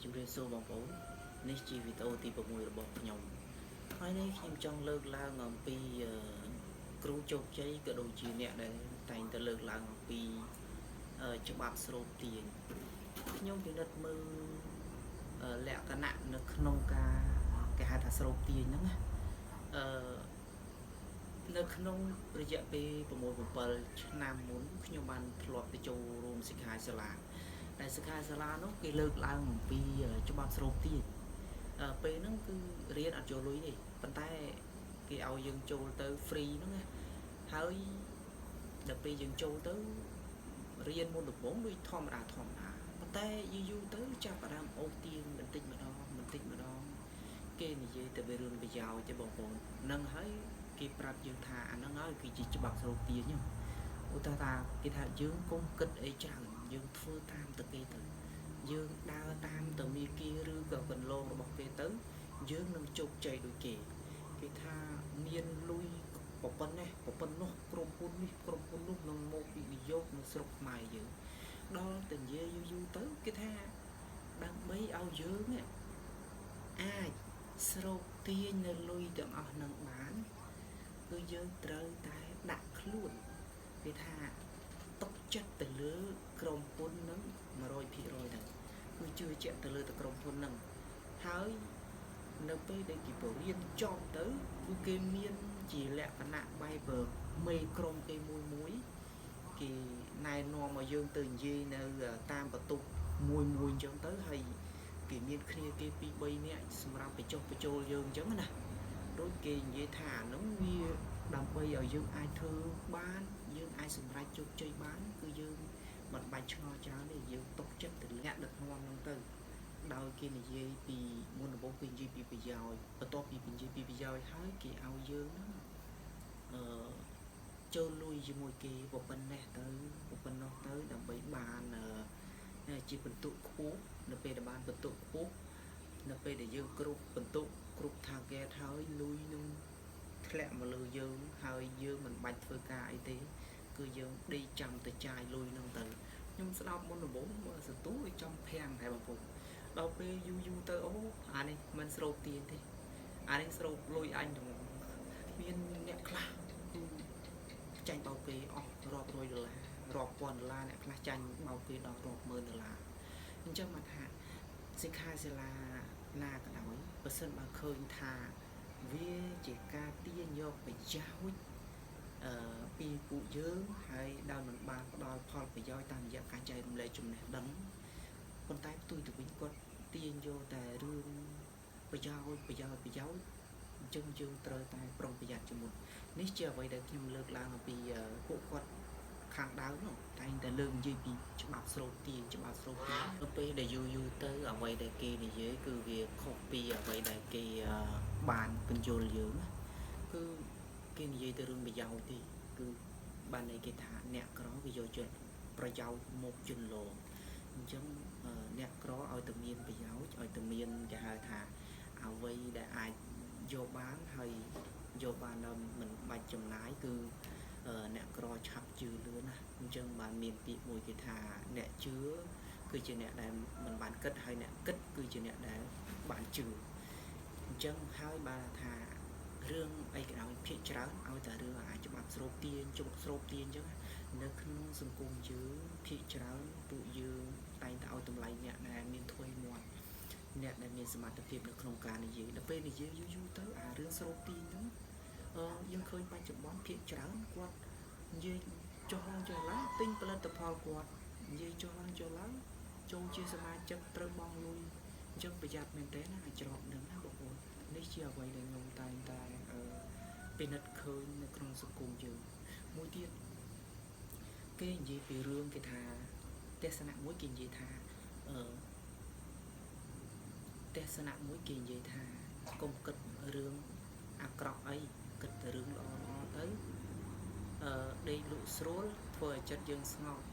ជំរាបសួរបងប្អូននេះជាវីដេអូទី6របស់ខ្ញុំហើយនេះខ្ញុំចង់លើកឡើងអំពីគ្រូជោគជ័យក៏ដូចជាអ្នកដែលតែងតែលើកឡើងអំពីច្បាប់ស្រូបទាញខ្ញុំពិនិត្យមើលលក្ខណៈនៅក្នុងការគេហៅថាស្រូបទាញហ្នឹងណាអឺនៅក្នុងរយៈពេល6 7ឆ្នាំមុនខ្ញុំបានធ្លាប់ទៅចូលរួមសិក្ខាសាលាដែលសិក្ខាសាលានោះគេលើកឡើងអំពីច្បាប់ស្រូបទាញពេលហ្នឹងគឺរៀនអត់ចូលលុយទេប៉ុន្តែគេឲ្យយើងចូលទៅ free ហ្នឹងណាហើយដល់ពេលយើងចូលទៅរៀនមុនដំបូងដូចធម្មតាធម្មតាប៉ុន្តែយូរយូរទៅចាប់ផ្ដើមអូសទាញបន្តិចម្ដងបន្តិចម្ដងគេនិយាយទៅពីរឿងប្រយោជន៍ទេបងប្អូននឹងហើយគេប្រាប់យើងថាអាហ្នឹងហើយគឺជាច្បាប់ស្រូបទាញឧទាហរណ៍ថាគេថាយើងកុំគិតអីច្រើនយើងធ្វើតាមទៅគេទៅយើងដើរតាមទៅមីគីឬក៏កន្លងរបស់គេទៅយើងនឹងជោគជ័យដូចគេគេថាមានលុយប៉ុណ្ណេះប៉ុណ្ណោះក្រុមហ៊ុននេះក្រុមហ៊ុននោះនឹងមកវិនិយោគនៅស្រុកខ្មែរយើងដល់តែនិយាយយូរយូរទៅគេថាដើម្បីឲ្យយើងអាចស្រូបទាញនៅលុយទាំងអស់នឹងបានគឺយើងត្រូវតែដាក់ខ្លួនគេថាទុកចិត្តទៅលើក្រុមហ៊ុននឹង100%ហ្នឹងគឺជឿជាក់ទៅលើតែក្រុមហ៊ុនហ្នឹងហើយនៅពេលដែលគេបរៀនចប់ទៅគឺគេមានជាលក្ខណៈបែបមេក្រុមគេមួយមួយគេណែនាំឲ្យយើងទៅនិយាយនៅតាមបន្ទប់មួយមួយអញ្ចឹងទៅហើយគេមានគ្នាគេ2 3នាក់សម្រាប់បញ្ចុះបញ្ចូលយើងអញ្ចឹងណាដូចគេនិយាយថាអានោះវាដើម្បីឲ្យយើងអាចធ្វើបានយើងអាចសម្រេចជោគជ័យបានគឺយើងមិនបាច់ឆ្ងល់ច្រើនទេយើងទុកចិត្តទៅអ្នកដឹកនាំហ្នឹងទៅដោយគេនិយាយពីមុនដំបូងគេនិយាយពីប្រយោជន៍បន្ទាប់ពីនិយាយពីប្រយោជន៍ហើយគេឲ្យយើងហ្នឹងអឺចូលលុយជាមួយគេប៉ុណ្ណេះទៅប៉ុណ្ណោះទៅដើម្បីបានជាបន្ទុកខ្ពស់នៅពេលដែលបានបន្ទុកខ្ពស់នៅពេលដែលយើងគ្រប់បន្ទុកគ្រប់ target ហើយលុយនឹងធ្លាក់មកលើយើងហើយយើងមិនបាច់ធ្វើការអីទេគឺយើងដេកចាំទៅចាយលុយនឹងទៅខ្ញុំស្ដាប់មុនដំបូងមើលសន្ទុះវាចំភាំងតែបងប្អូនដល់ពេលយូរយូរទៅអូអានេះមិនស្រូបទាញទេអានេះស្រូបលុយអញហ្មងមានអ្នកខ្លះគឺចាញ់បោកគេអស់រាប់រយដុល្លាររាប់ពាន់ដុល្លារអ្នកខ្លះចាញ់បោកគេដល់រាប់ម៉ឺនដុល្លារអញ្ចឹងមកថាសិក្ខាសាលាណាក៏ដោយបើសិនបើឃើញថាវាជាការទាញយកប្រយោជន៍ពីពួកយើងហើយដោយមិនបានផ្ដល់ផលប្រយោជន៍តាមរយៈការចែករំលែកចំណេះដឹងប៉ុន្តែផ្ទុយទៅវិញគាត់ទាញយកតែរឿងប្រយោជន៍ប្រយោជន៍ប្រយោជន៍អញ្ចឹងយើងត្រូវតែប្រុងប្រយ័ត្នជាមុននេះជាអ្វីដែលខ្ញុំលើកឡើងអំពីពួកគាត់ខាងដើមនោះតែងតែលើកនិយាយពីច្បាប់ស្រូបទាញច្បាប់ស្រូបទាញទៅពេលដែលយូរយូរទៅអ្វីដែលគេនិយាយគឺវាខុសពីអ្វីដែលគេបានបញ្យល់យើងណាគឺគេនិយាយទៅរឿងប្រយោជន៍ទេគឺបានន័យគេថាអ្នកក្រគេយកចិត្តប្រយោជន៍មកជន្លងអញ្ចឹងអ្នកក្រឲ្យតែមានប្រយោជន៍ឲ្យតែមានគេហៅថាអ្វីដែលអាចយកបានហើយយកបានដល់មិនបាច់ចំណាយគឺអ្នកក្រឆាប់ជឿលឿនណាអញ្ចឹងបានមានពាក្យមួយគេថាអ្នកជឿគឺជាអ្នកដែលមិនបានគិតហើយអ្នកគិតគឺជាអ្នកដែលបានជឿអញ្ចឹងហើយបានថារឿងអីក៏ដោយភាគច្រើនឲ្យតែរឿងអាចច្បាប់ស្រូបទាញជប់ស្រូបទាញអញ្ចឹងនៅក្នុងសង្គមយើងភាគច្រើនពួកយើងតែងតែឲ្យតម្លៃអ្នកដែលមានថ្វីមាត់អ្នកដែលមានសមត្ថភាពនៅក្នុងការនិយាយដល់ពេលនិយាយយូរយូរទៅអារឿងស្រូបទាញហ្នឹងយើងឃើញបច្ចុប្បន្នភាគច្រើនគាត់និយាយចុះឡើងចុះឡើងទិញផលិតផលគាត់និយាយចុះឡើងចុះឡើងចូលជាសមាជិកត្រូវបង់លុយអញ្ចឹងប្រយ័ត្នមែនតើណាអាចច្រកនឹងណាបងប្អូននេះជាអ្វីដែលខ្ញុំតែងតែពិនិត្យឃើញនៅក្នុងសង្គមយើងមួយទៀតគេនិយាយពីរឿងគេថាទស្សនៈមួយគេនិយាយថាអឺទស្សនៈមួយគេនិយាយថាកុំគិតរឿងអាក្រក់អីគិតតែរឿងល្អល្អទៅដេកលក់ស្រួលធ្វើឲ្យចិត្តយើងស្ងប់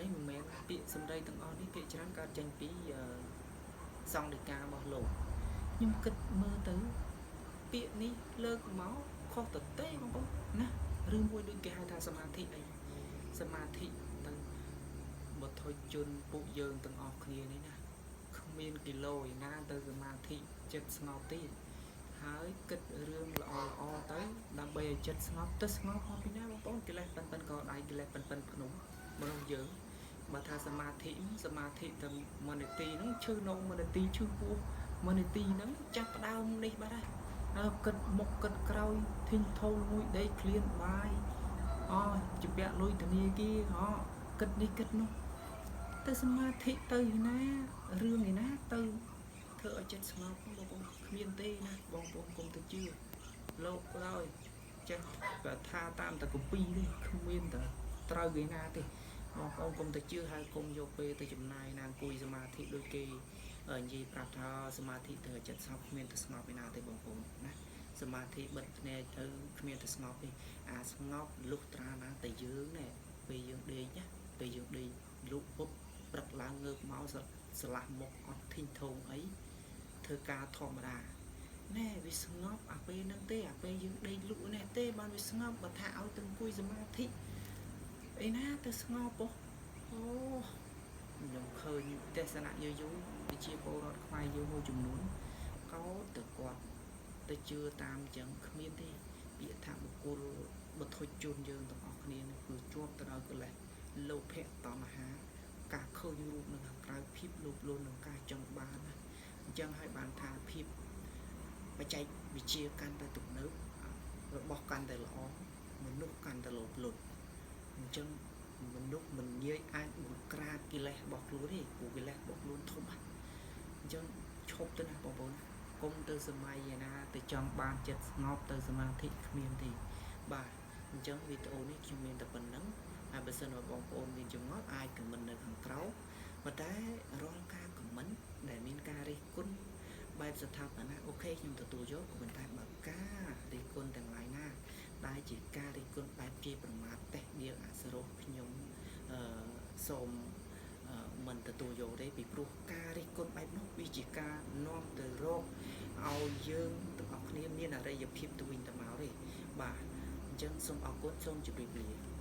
នេះមិនមែនពាក្យសម្ដីទាំងអស់នេះភាគច្រើនកើតចេញពីសង្ឃដីការបស់លោកខ្ញុំគិតមើលទៅពាក្យនេះលើកមកខុសទៅទេបងប្អូនណាឬមួយដូចគេហៅថាសមាធិអីសមាធិទៅបុថុជនពួកយើងទាំងអស់គ្នានេះណាគ្មាន មានគីឡូឯណាទៅសមាធិចិត្តស្ងប់ទេហើយគិតរឿងល្អល្អទៅដើម្បីឲ្យចិត្តស្ងប់ទៅស្ងប់មកពីណាបងប្អូនកិលេសប៉ិនប៉ិនក៏ដៃកិលេសប៉ិនប៉ិនភ្នំមនុស្សយើងបើថាសមាធិសមាធិទៅ1នាទីហ្នឹងឈឺនោម1នាទីឈឺពោះ1នាទីហ្នឹងចាប់ផ្ដើមនេះបាត់ហើយហើយគិតមុខគិតក្រោយធីងធូលមួយដេកឃ្លានបាយអជំពាក់លុយធនាគារអគិតនេះគិតនោះទៅសមាធិទៅឯណារឿងឯណាទៅធ្វើឲ្យចិត្តស្ងប់បងប្អូនគ្មានទេណាបងប្អូនកុំទៅជឿលោកក៏ដោយចេះបើថាតាមតែគម្ពីរទេគ្មានតែត្រូវឯណាទេបងប្អូនកុំទៅជឿហើយកុំយកពេលទៅចំណាយណាអង្គុយសមាធិដូចគេនិយាយប្រាប់ថាសមាធិទៅឲ្យចិត្តស្ងប់គ្មានទៅស្ងប់ឯណាទេបងប្អូនណាសមាធិបិទភ្នែកទៅគ្មានទៅស្ងប់ទេអាស្ងប់លុះត្រាណាតែយើងណែពេលយើងដេកណាពេលយើងដេកលុបពុបព្រឹកឡើងងើបមកស្លាស់មុខអត់ធីងធងអីធ្វើការធម្មតាណែវាស្ងប់អាពេលហ្នឹងទេអាពេលយើងដេកលក់នេះទេបានវាស្ងប់បើថាឲ្យទៅអង្គុយសមាធិអីណាទៅស្ងប់ពោះអូខ្ញុំឃើញទស្សនៈយូរយូរប្រជាពលរដ្ឋខ្មែរយើងមួយចំនួនកោតទៅគាត់ទៅជឿតាមចឹងគ្មានទេពាក្យថាបុគ្គលបទជនយើងទាំងអស់គ្នានេះគឺជាប់ទៅដោយកិលេសលោភៈតណ្ហាការឃើញរូបនៅខាងក្រៅភាពលោភលន់និងការចង់បានណាអញ្ចឹងហើយបានថាភាពបច្ចេកវិទ្យាកាន់តែទំនើបរបស់កាន់តែល្អមនុស្សកាន់តែលោភលន់អញ្ចឹងមនុស្សមិនងាយអាចបង្ក្រាបកិលេសរបស់ខ្លួនទេព្រោះកិលេសរបស់ខ្លួនធំណាស់អញ្ចឹងឈប់ទៅណាបងប្អូនណាកុំទៅសម័យឯណាទៅចង់បានចិត្តស្ងប់ទៅសមាធិគ្មានទេបាទអញ្ចឹងវីដេអូនេះខ្ញុំមានតែប៉ុណ្្នឹងហើយបើសិនបើបងប្អូនមានចម្ងល់អាចខមមិននៅខាងក្រោមប៉ុន្តែរាល់ការខមមិនដែលមានការរិះគន់បែបស្ថាបនាអូខេខ្ញុំទទួលយកក៏ប៉ុន្តែបើការរិះគន់ទាំងឡាយណាដែលជាការរិះគន់បែបជាប្រមាថតេះដៀលអសរោះខ្ញុំសូមមិនទទួលយកទេពីព្រោះការរិះគន់បែបនោះវាជាការនាំទៅរកឲ្យយើងទាំងអស់គ្នាមានអរិយភាពទៅវិញទៅមកទេបាទអញ្ចឹងសូមអរគុណសូមជម្រាបលា។